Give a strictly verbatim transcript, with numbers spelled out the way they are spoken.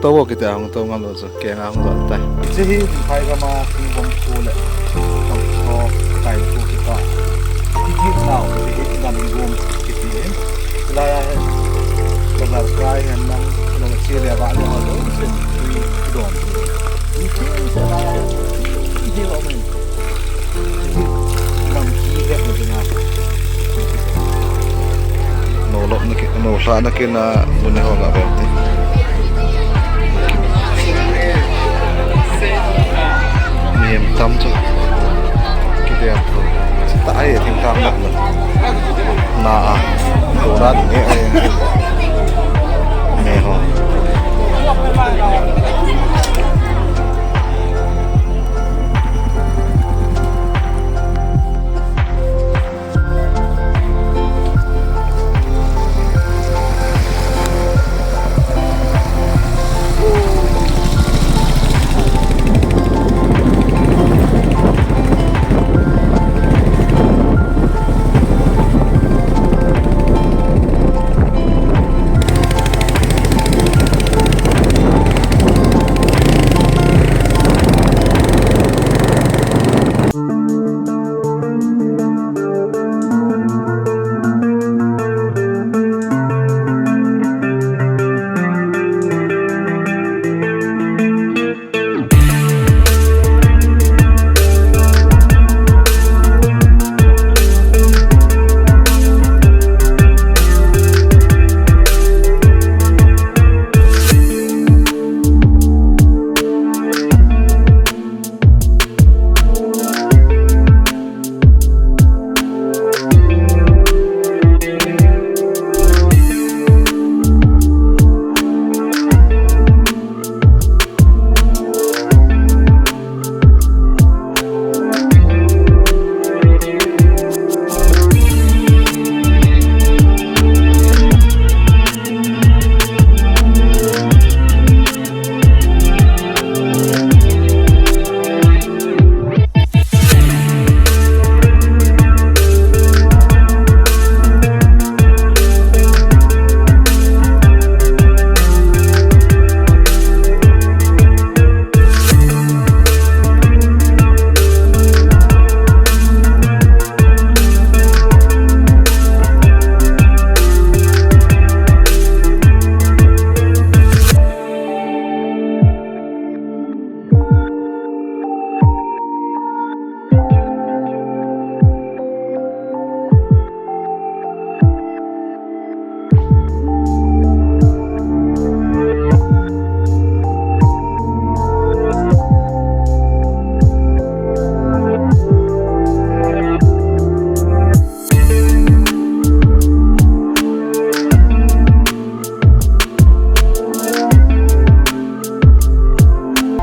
Tobo kiti a hung to ngam lou chu, kenga hung lou tai. Hiche hi Phai gam a hung bom khu le, hung to tai khu kiti a. Kiti nau, kiti hi gam gum kiti hi. Lai a hi, bazar kai hen lang, lo che le ba le ho lo, se tui don. Ni ki se lai a, ni ki lo men. Nolopna ki, nolhahna kina mun ho la ve te. Mihem tam chu. Kidem. Ta ai thing tam na. Na a. Ko na ni ai. Me ho.